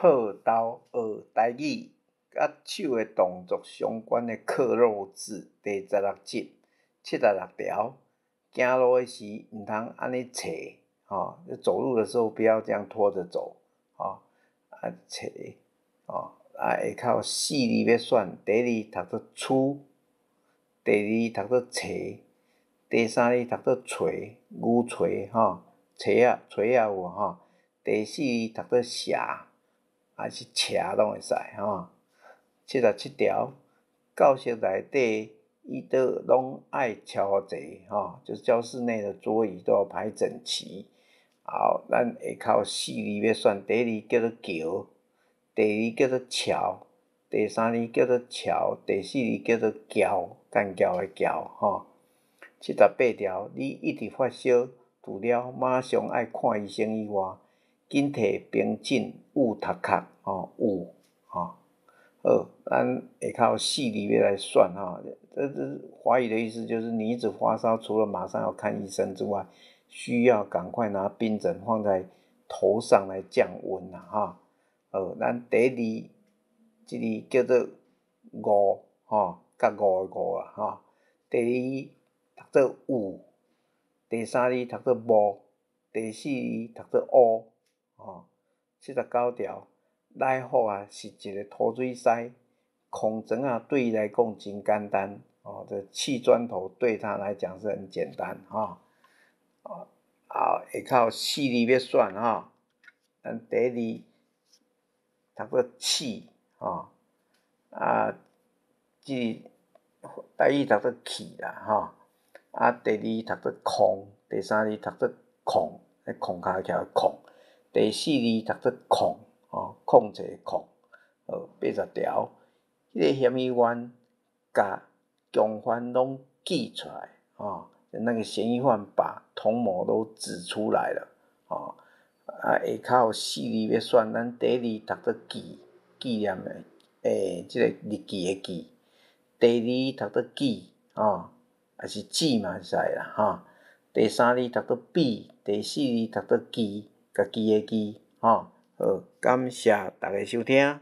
破豆學台語，佮手的動作相關的克漏字第十六集七十六條，行路的時毋通按呢斜，吼，走路的時候不要這樣拖著走，吼，啊斜，吼，啊下跤四字欲選，第一字讀做出，第二字讀做斜，第三字讀做揣，牛揣吼，揣仔揣仔有無吼？第四字讀做邪，還是斜攏會使吼。七十七條，教室內底椅桌攏愛超齊吼，就是教室內的桌椅都要排整齊。好，咱下跤四字欲選，第一字叫做橋，第二字叫做橋，第三字叫做潮，第四字叫做徥，幹譙的譙吼。七十八條，你一直發燒，除了馬上愛看醫生以外，緊提冰枕捂頭殼吼，捂吼。好，咱下跤四字欲來選吼，這這華語的意思就是你一直發燒，除了馬上要看醫生之外，需要趕快拿冰枕放在頭上來降溫啦，哈。好，咱第一字，這字叫做五吼，較五的五啦，吼。第二字讀做有，第三字讀做無，第四字讀做烏，吼。七十九條，來福啊是一个塗水師，空磚仔對伊來講真簡單，哦，這砌磚頭對他來講是很簡單，吼。好，下跤四字欲選吼，咱第一字讀做刺，吼，啊，這台語讀做去啦，吼，啊，第二字讀做空，第三字讀做控，控跤起來控，第四字讀做控，吼，控制的控。好，八十條，彼个嫌疑員共共犯攏指出來，吼，那個嫌疑犯把同謀都指出來了，吼，啊，下跤四字欲選，咱第一字讀做記，紀念的，這個日記的記，第二字讀做記，吼，抑是指嘛會使啦，吼。第三字讀做比，第四字讀做記，家己的記，吼。好，感謝大家收聽。